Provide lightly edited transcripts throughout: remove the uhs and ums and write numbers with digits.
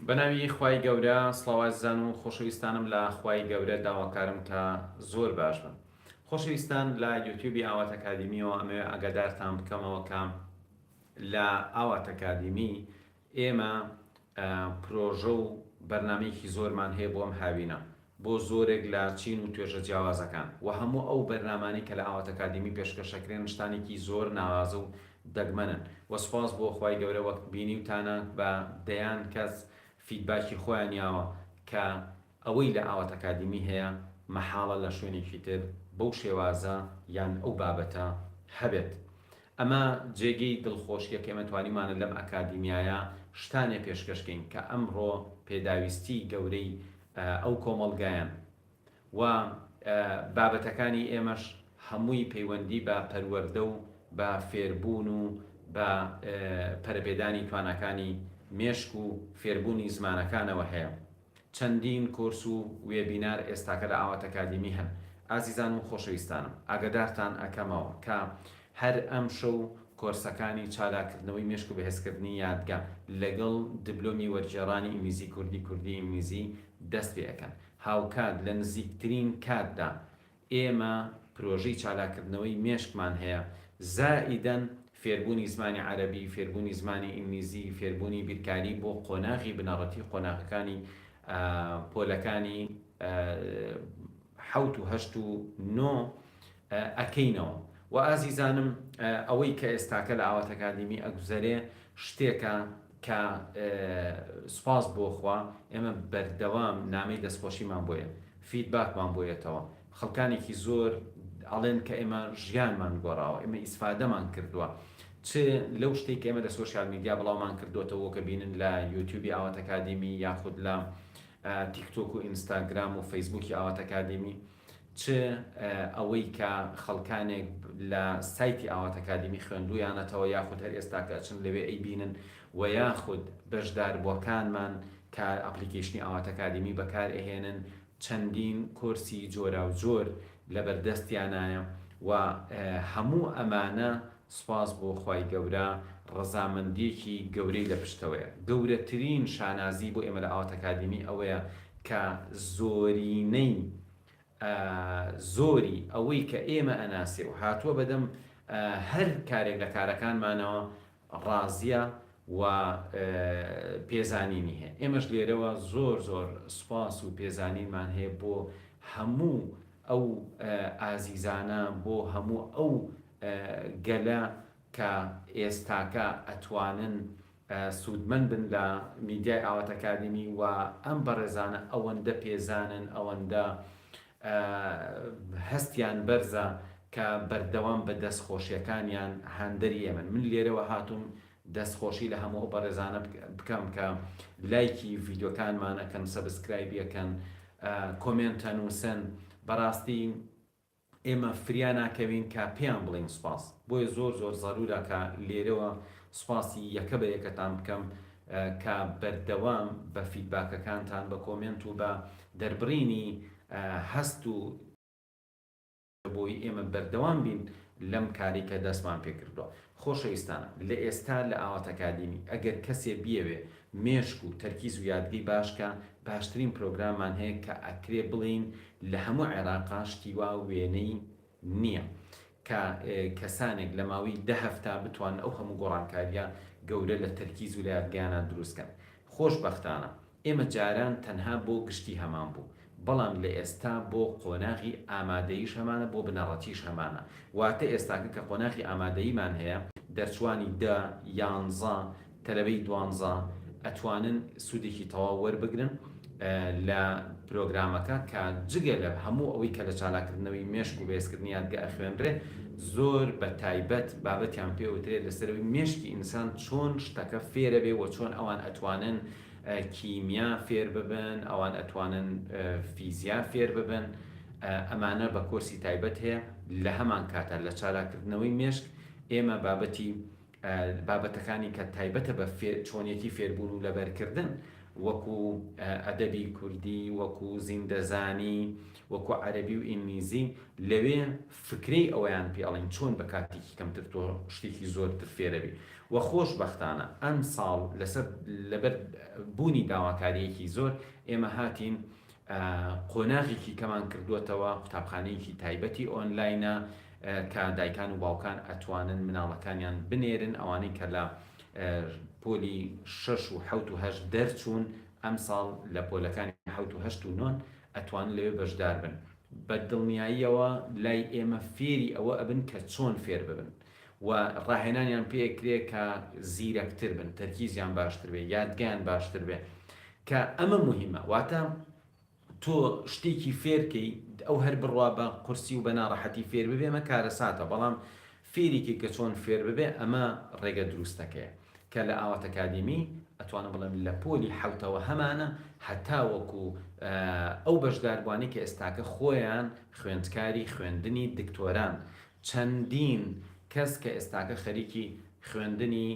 بەناوی خوای گەورە سڵاو ئازیزان و خۆشەویستانم لە خوای گەورە داواکارم کە زۆر باش بن خۆشەویستان لە یوتیوبی ئاوات ئەکادیمیەوە ئەمەوێ ئاگادارتان بکەمەوە کە لە ئاوات ئەکادیمی ئێمە پرۆژە و بەرنامەیەکی زۆرمان هەیە بۆ ئەم هاوینە بۆ زۆرێک لە چین و توێژە جیاوازەکان و هەموو ئەو بەرنامانەی کە لە ئاوات ئەکادیمی پێشکەشەکرێن شتانێکی زۆر ناوازە و دەگمەنن و سوپاس بۆ خوای گەورە وەک بینیوتانە بە دەیان کەس feedback ی خۆیان یاوە کە ئەوەی لە ئاوات ئەکادیمی هەیە مەحاڵە لە شوێنێکی تر بەو شێوازە یان ئەو بابەتە هەبێت. ئەمە جێگەی دڵخۆشیە کە ئێمە توانیومانە لەم ئەکادیمیایە شتانێ پێشکەش کەین کە ئەمڕۆ پێداویستی گەورەی ئەو کۆمەڵگایەن و بابەتەکانی ئێمەش هەمووی پەیوەندی بە پەروەردە و بە فێربوون و بە پەرەپێدانی تواناکانی مێشک و فێربوونی زمانەکانەوە هەیە. چەندین کۆرس و وێبینار ئێستاکە لە ئاوات ئەکادیمی هەن. ئازیزان و خۆشەویستانم ئاگەدارتان ئەکەمەوە کە هەر ئەمشەو کۆرسەکانی چالاککردنەوەی مێشک و بەهێزکردنی یادگە لەگەڵ دبلۆمی وەرگێڕانی ئینگلیزی کوردی کوردی ئینگلیزی دەست پێ ئەکەن. هاوکات لە نزیکترین کاتدا ئێمە پرۆژەی چالاککردنەوەی مێشکمان هەیە، زائیدەن فێربوونی زمانی عەرەبی، فێربوونی زمانی ئینگلیزی، فێربوونی بیرکاری بۆ قۆناغی بنەڕەتی قۆناغەکانی پۆلەکانی حەوت و هەشت و نۆ ئەکەینەوە. وە ئازیزانم ئەوەی کە ئێستاکە لە ئاوات ئەکادیمی ئەگوزەرێ شتێکە کە سوپاس بۆ خوا ئێمە بەردەوام نامەی دەستخۆشیمان بۆیە feedback مان بۆ یەتەوە خەڵکانێکی زۆر ئەڵێن کە ئێمە ژیانمان گۆڕاوە ئێمە ئیسفادەمان کردووە چ لەو شتێک کە ئێمە لە social media بڵاومان کردوێتەوە کە بینن لە یوتیوبی ئاوات ئەکادیمی یاخود لە تیکتۆک و ئینستاگرام و فەیسبوکی ئاوات ئەکادیمی چ ئەوەی کە خەڵکانێک لە سایتی ئاوات ئەکادیمی خوێندوویانەتەوە یاخود هەر ئێستا کە ئەچن لەوێ ئەیبینن و یاخود بەشداربووەکانمان کە application ی ئاوات ئەکادیمی بەکار ئەهێنن چەندین کۆرسی جۆراوجۆر لەبەردەستیانایە و هەموو ئەمانە سوپاس بۆ خوای گەورە ڕەزامەندیەکی گەورەی لە پشتەوەیە گەورەترین شانازی بۆ ئێمە لە ئاوات ئەکادیمی ئەوەیە کە زۆرینەی زۆری ئەوەی کە ئێمە ئەناسێ و هاتووە بەدەم هەر کارێک لە کارەکانمانەوە ڕازیە و پێزانینی هەیە ئێمەش لێرەوە زۆر زۆر سوپاس و پێزانینمان هەیە بۆ هەموو ئەو ئازیزانە بۆ هەموو ئەو گەلە کە ئێستاکە ئەتوانن سوودمەند بن لە میدیای ئاوات ئەکادیمی و ئەم بەڕێزانە ئەوەندە پێزانن ئەوەندە هەستیان بەرزە کە بەردەوام بە دەستخۆشیەکانیان هاندەری ئێمەن من لێرەوە هاتووم دەستخۆشی لە هەموو ئەو بەڕێزانە بکەم کە لایکی ڤیدیۆکانمان ئەکەن subscribe ی ئەکەن comment ئەنووسن بەڕاستی ئێمە فریا ناکەوین کە پێیان بڵێین سوپاس، بۆیە زۆر زۆر زەرورە کە لێرەوە سوپاسی یەکە بە یەکەتان بکەم کە بەردەوام بە feedback ەکانتان بە comment و بە دەربڕینی هەست و بۆی ئێمە بەردەوام بین لەم کارەی کە دەستمان پێکردووە. خۆشەویستانم لە ئێستا لە ئاوات ئەکادیمی ئەگەر کەسێ بیەوێ مێشک و تەرکیز و یادگەی باش کا باشترین پرۆگراممان هەیە کە ئەکرێ بڵێین لە هەموو عێراقا شتی وا وێنەی نیە کە کەسانێک لە ماوەی دە هەفتە بتوانن ئەو هەموو گۆڕانکاریە گەورە لە تەرکیز و لە یادگەیانا دروست کەن خۆشبەختانە ئێمە جاران تەنها بۆ گشتی هەمان بوو، بەڵام لە ئێستا بۆ قۆناغی ئامادەییش هەمانە بۆ بنەڕەتیش هەمانە، واتە ئێستاکە کە قۆناغی ئامادەییمان هەیە دەرچوانی دە، یانزە، تەلەبەی دوانزە ئەتوانن سوودێکی تەواو وەربگرن لە پرۆگرامەکە کە جگە لە هەموو ئەوەی کە لە چالاککردنەوەی مێشک و بەهێزکردنی یادگە ئەخوێنرێ زۆر بە تایبەت بابەتیان پێ وترێت لەسەرەوەی مێشکی ئینسان چۆن شتەکە فێرەبێ و چۆن ئەوان ئەتوانن کیمیا فێر ببن، ئەوان ئەتوانن فیزیا فێر ببن، ئەمانە بە کۆرسی تایبەت هەیە، لە هەمان کاتا لە چالاککردنەوەی مێشک ئێمە بابەتی بابەتەکانی کە تایبەتە بە چۆنیەتی فێربوون و لەبەرکردن وەکو ئەدەبی کوردی وەکو زیندەزانی وەکو عەرەبی و ئینگلیزی لەوێ فکرەی ئەوەیان پێ ئەڵێن چۆن بە کاتێکی کەمتر تۆ شتێکی زۆرتر فێرەبی. و خۆشبەختانە ئەمساڵ لەسەر لەبەر بوونی داواکارییەکی زۆر ئێمە هاتین قۆناغێکی کەمان کردووەتەوە، قوتابخانەیەکی تایبەتی ئۆنلاینە کە دایکان و باوکان ئەتوانن مناڵەکانیان بنێرن ئەوانەی کە لە پۆلی شەش و حەوت و هەشت دەرچوون ئەمساڵ لە پۆلەکانی حەوت و هەشت و نۆن ئەتوانن لەوێ بەشدار بن. بە دڵنیاییەوە لای ئێمە فێری ئەوە ئەبن کە چۆن فێر ببن و ڕاهێنانیان پێ ئەکرێ کە زیرەکتر بن، تەرکیزیان باشتر بێ، یادگەیان باشتر بێ کە ئەمە موهیمە. واتە تۆ شتێکی فێرکەی ئەو هەر بڕوا بە قورسی و بە ناڕەحەتی فێر ببێ ئەمە کارەساتە، بەڵام فێری کەی کە چۆن فێر ببێ ئەمە ڕێگە دروستەکەیە کە لە ئاوات ئەکادیمی ئەتوانم بڵێم لە پۆلی حەوتەوە هەمانە هەتاوەکو ئەو بەشداربوانەی کە ئێستاکە خۆیان خوێندکاری خوێندنی دکتۆران چەندین کەس کە ئێستاکە خەریکی خوێندنی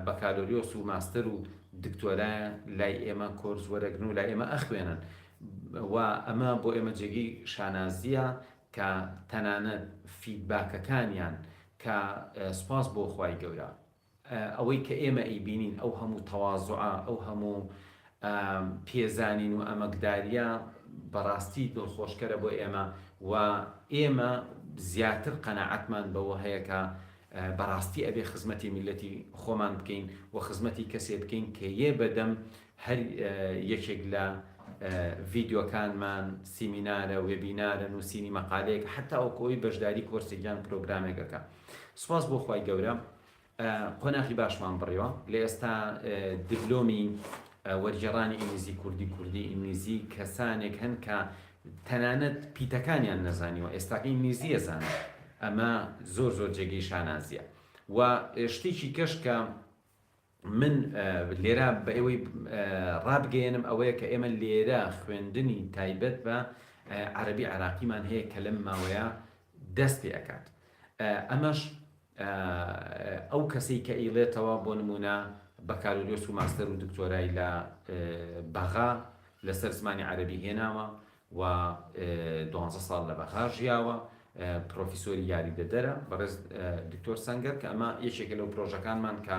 بەکالۆریۆس و ماستەر و دکتۆرایە لای ئێمە کۆرس وەرەگرن و لای ئێمە ئەخوێنن و ئەمە بۆ ئێمە جێگەی شانازیە کە تەنانەت فیدباکەکانیان کە سوپاس بۆ خوای گەورە ئەوەی کە ئێمە ئەیبینین ئەو هەموو تەوازوعە ئەو هەموو پێزانین و ئەمەکداریە بەڕاستی دڵخۆشکەرە بۆ ئێمە و ئێمە زیاتر قەناعەتمان بەوە هەیە کە بەڕاستی ئەبێ خزمەتی میلەتی خۆمان بکەین و خزمەتی کەسێ بکەین کە یێ بەدەم هەر یەکێک لە ڤیدیۆکانمان، سیمینارە، وێبینارە، نووسینی مەقالەیەک، حەتا وەکو ئەوەی بەشداری کۆرسێک یان پرۆگرامێک ئەکا. سوپاس بۆ خوای گەورە قۆناغی باشمان بڕیوە. لە ئێستا دبلۆمی وەرگێڕانی ئینگلیزی کوردی کوردی ئینگلیزی کەسانێک هەن کە تەنانەت پیتەکانیان نەزانیوە ئێستاکە ئینگلیزی ئەزانن. ئەمە زۆر زۆر جێگەی شانازیە. و شتێکی کەش کە من لێرە بە ئێوەی ڕابگەیەنم ئەوەیە کە ئێمە لێرە خوێندنی تایبەت بە عەرەبی عێراقیمان هەیە کە لەم ماوەیە دەست پێ ئەکات ئەمەش ئەو کەسەی کە ئیڵێتەوە بۆ نمونە بەکالۆریۆس و ماستەر و دکتۆرای لە بەغا لەسەر زمانی عەرەبی هێناوە و دوانزە ساڵ لە بەغا ژیاوە، پرۆفیسۆری یاریدەدەرە بەڕێز دکتۆر سەنگەر کە ئەمە یەکێکە لەو پرۆژەکانمان کە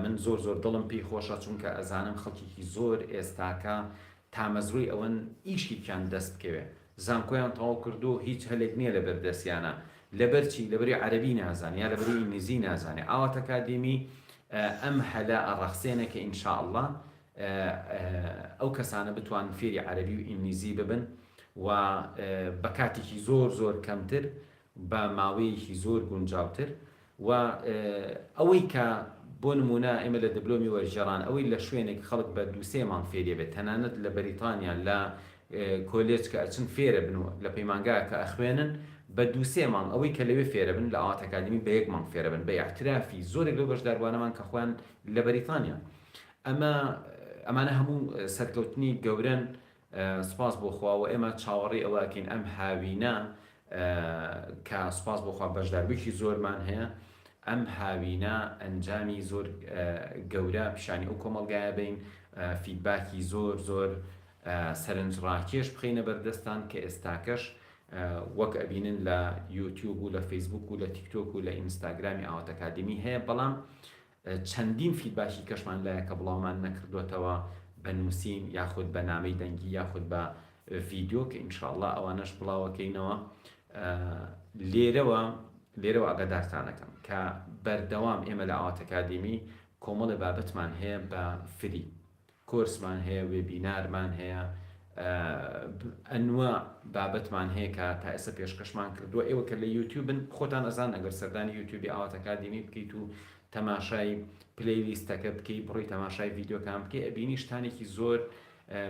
من زۆر زۆر دڵم پێی خۆشە چونکە ئەزانم خەڵکێکی زۆر ئێستاکە تامەزرۆی ئەوەن ئیشێکیان دەست بکەوێ زانکۆیان تەواو کردو هیچ هەلێک نییە لە بەردەستیانە لەبەر چی لەبەری عەرەبی نازانێ یا لەبەری ئینگلیزی نازانێ ئاوات ئەکادیمی ئەم هەلە ئەڕەخسێنێ کە ان شاء اللە ئەو کەسانە بتوانن فێری عەرەبی و ئینگلیزی ببن و بە کاتێکی زۆر زۆر کەمتر بە ماوەیەکی زۆر گونجاوتر و ئەوەی کە بۆ نمونە ئێمە لە دبلۆمی وەرگێڕان ئەوەی لە شوێنێک خەڵک بە دووسێ مانگ فێریە بێت تەنانەت لە بەریتانیا لە کۆلێج کە ئەچن فێرە بن و لە پەیمانگا کە ئەخوێنن بە دووسێ مانگ ئەوەی کە لەوێ فێرە بن لە ئاوات ئەکادیمی بە یەک مانگ فێرە بن بە ئیعترافی زۆرێک لەو بەشداربووانەمان کە خۆیان لە بەریتانیا ئەمە ئەمانە هەموو سەرکەوتنی گەورەن سوپاس بۆ خوا و ئێمە چاوەڕێی ئەوە ئەکەین ئەم هاوینە کە سوپاس بۆ خوا بەشداربوویەکی زۆرمان هەیە ئەم هاوینە ئەنجامی زۆر گەورە پیشانی ئەو کۆمەڵگایە بین feedback ی زۆر زۆر سەرنجڕاکێش بخەینە بەردەستان کە ئێستاکەش وەک ئەبینن لە یوتیوب و لە فەیسبوک و لە تیکتۆک و لە ئینستاگرامی ئاوات ئەکادیمی هەیە بەڵام چەندین feedback ی کەشمان لایە کە بڵاومان نەکردۆتەوە بە نووسین یاخود بە نامەی دەنگی یاخود بە ڤیدیۆ کە ان شاء اللە ئەوانەش بڵاوەکەینەوە لێرەوە لێرەوە ئاگادارتانەکەم کە بەردەوام ئێمە لە ئاوات ئەکادیمی کۆمەڵێ بابەتمان هەیە بە free کۆرسمان هەیە، وێبینارمان هەیە، ئەنوا بابەتمان هەیە کە تا ئێستا پێشکەشمان کردووە. ئێوە کە لە یوتیوبن خۆتان ئەزان ئەگەر سەردانی یوتیوبی ئاوات ئەکادیمی بکەیت و تەماشای playlist ەکە بکەی بڕۆی تەماشای ڤیدیۆکان بکەی ئەبینی شتانێکی زۆر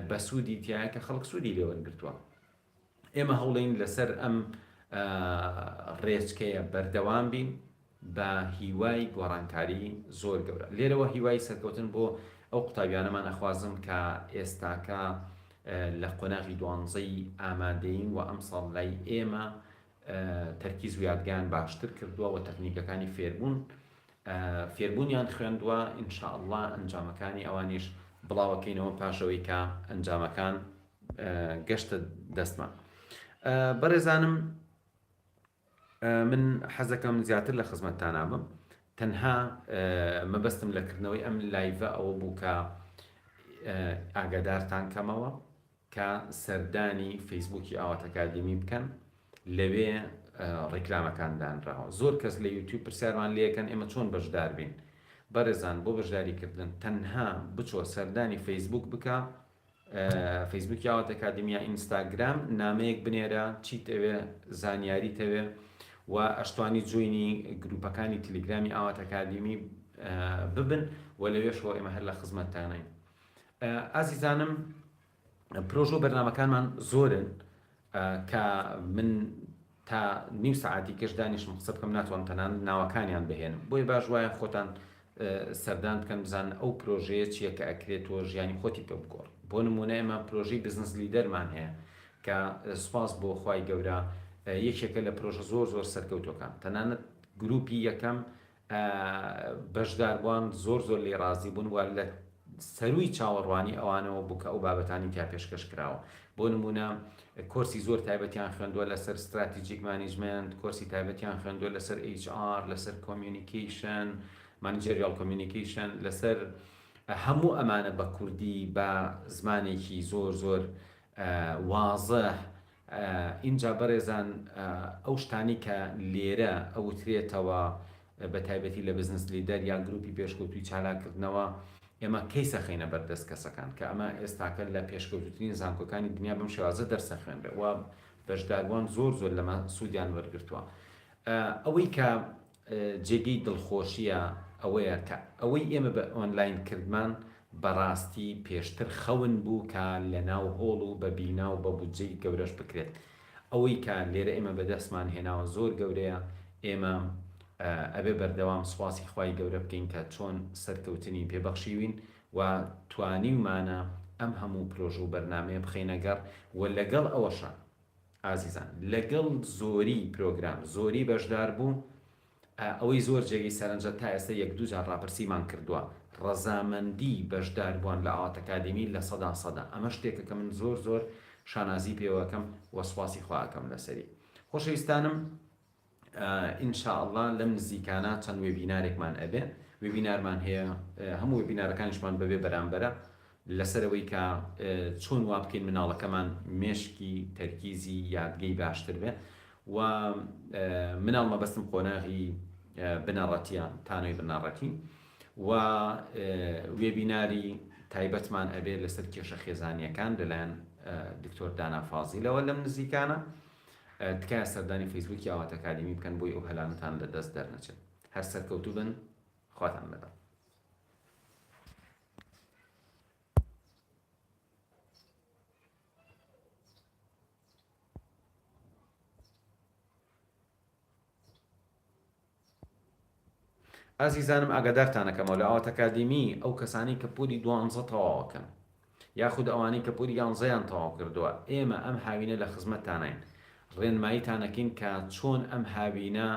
بەسوودی تایە کە خەڵک سوودی لێ وەرگرتووە. ئێمە هەوڵین لەسەر ئەم ڕێچکەیە بەردەوام بین بە هیوای گۆڕانکاری زۆر گەورە. لێرەوە هیوای سەرکەوتن بۆ ئەو قوتابیانەمان ئەخوازم کە ئێستاکە لە قۆناغی دوانزەی ئامادەیین و ئەمساڵ لای ئێمە تەرکیز و یادگەیان باشتر کردووە و تەکنیکەکانی فێربوون فێربوونیان خوێندووە ان شاء اللە ئەنجامەکانی ئەوانیش بڵاوەکەینەوە پاشەوەی کە ئەنجامەکان گەشتە دەستمان بەڕێزانم من حەزەکەم زیاتر لە خزمەتتانا بم. تەنها مەبەستم لە کردنەوەی ئەم live ە ئەوە بوو کە ئاگادارتان کەمەوە کە سەردانی فەیسبووکی ئاوات ئەکادیمی بکەن لەوێ ڕیکلامەکان دانراوە زۆر کەس لە یوتیوب پرسیارمان لێکەن ئێمە چۆن بەشدار بین بەڕێزان بۆ بەشداریکردن تەنها بچۆ سەردانی فەیسبوک بکە فەیسبوکی ئاوات ئەکادیمی یا ئینستاگرام نامەیەک بنێرە چیت ئەوێ زانیاری تەوێ و ئەشتوانی join ی گروپەکانی تلیگرامی ئاوات ئەکادیمی ببن و لەوێشەوە ئێمە هەر لە خزمەتتانین ئازیزانم پرۆژە و بەرنامەکانمان زۆرن کە من تا نیو سەعاتی کەش دانیشم قسە بکەم ناتوانم تەنانەت ناوەکانیان بهێنم بۆیە باش وایە خۆتان سەردان بکەن بزانن ئەو پرۆژەیە چییە کە ئەکرێت تۆ ژیانی خۆتی پێ بگۆڕی بۆ نمونە ئێمە پرۆژەی Business Leader مان هەیە کە سوپاس بۆ خوای گەورە یەکێکە لە پرۆژە زۆر زۆر سەرکەوتوەکان تەنانەت گروپی یەکەم بەشداربووان زۆر زۆر لێی ڕازی بوون و لە سەرووی چاوەڕوانی ئەوانەوە بوو کە ئەو بابەتانی تیا پێشکەش کراوە. بۆ نموونە کۆرسی زۆر تایبەتیان خوێندووە لەسەر strategic management، کۆرسی تایبەتیان خوێندووە لەسەر HR، لەسەر communication، managerial communication، لەسەر هەموو ئەمانە بە کوردی بە زمانێکی زۆر زۆر وازح ئینجا بەڕێزان ئەو شتانەی کە لێرە ئەوترێتەوە بە تایبەتی لە Business Leader یا گروپی پێشکەوتوی چالاککردنەوە ئێمە case ئەخەینە بەردەست کەسەکان کە ئەمە ئێستاکە لە پێشکەوتوترین زانکۆکانی دنیا بەم شێوازە دەرسە خوێنرێ و بەشداربووان زۆر زۆر لەمە سوودیان وەرگرتووە ئەوەی کە جێگەی دڵخۆشییە ئەوەیە کە ئەوەی ئێمە بە ئۆنلاین کردمان بەڕاستی پێشتر خەون بوو کە لەناو هۆڵ و بە بینا و بە بودجەی گەورەش بکرێت. ئەوەی کە لێرە ئێمە بەدەستمان هێناوە زۆر گەورەیە، ئێمە ئەبێ بەردەوام سوپاسی خوای گەورە بکەین کە چۆن سەرکەوتنی پێ بەخشیوین و توانیومانە ئەم هەموو پرۆژە و بەرنامەیە بخەینە گەڕ و لەگەڵ ئەوەشا ئازیزان لەگەڵ زۆری پرۆگرام زۆری بەشدار بوو ئەوەی زۆر جێگەی سەرنجە تا ئێستا یەک دوو جار ڕاپرسیمان کردووە ڕەزامەندی بەشداربووان لە ئاوات ئەکادیمی لە سەدا سەدە ئەمە شتێکە کە من زۆر زۆر شانازی پێوەکەم و سوپاسی خوا ئەکەم لەسەری خۆشەویستانم ان شاء اللە لەم نزیکانە چەند webinar ێکمان ئەبێ webinar مان هەیە هەموو webinar ەکانیشمان بەبێ بەرامبەرە لەسەر ئەوەی کە چۆن وا بکەین مناڵەکەمان مێشکی تەرکیزی یادگەی باشتر بێ و مناڵ مەبەستم قۆناغی بنەڕەتیە تانەی بنەڕەتی و webinar ی تایبەتمان ئەبێ لەسەر کێشە خێزانیەکان لەلایەن دکتۆر دانا فازیلەوە لەم نزیکانە تکایە سەردانی فەیسبووکی ئاوات ئەکادیمی بکەن بۆی ئەو هەلانەتان لە دەست دەرنەچێت. هەر سەرکەوتوو بن خواتان لەگەڵ. ئازیزانم ئاگادارتانەکەمەوە لە ئاوات ئەکادیمی ئەو کەسانەی کە پۆلی دوانزە تەواوەکەن یاخود ئەوانەی کە پۆلی یانزەیان تەواو کردووە ئێمە ئەم هاوینە لە خزمەتتانین ڕێنماییتانەکەین کە چۆن ئەم هاوینە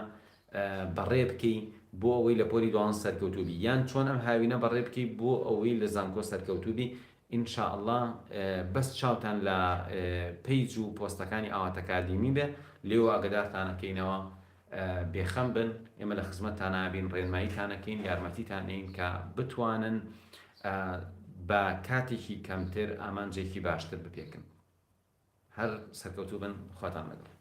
بەڕێ بکەی بۆ ئەوەی لە پۆلی دوانزە سەرکەوتوبی یان چۆن ئەم هاوینە بەڕێ بکەی بۆ ئەوەی لە زانکۆ سەرکەوتوبی ان شاء اللە بەس چاوتان لە page و پۆستەکانی ئاوات ئەکادیمی بێ لێوە ئاگەدارتانەکەینەوە بێخەم بن ئێمە لە خزمەتتان ئەبین ڕێنماییتان ئەکەین یارمەتیتان ئەین کە بتوانن بە کاتێکی کەمتر ئامانجێکی باشتر بپێکن هەر سەرکەوتوو بن خواتان لەگەڵ.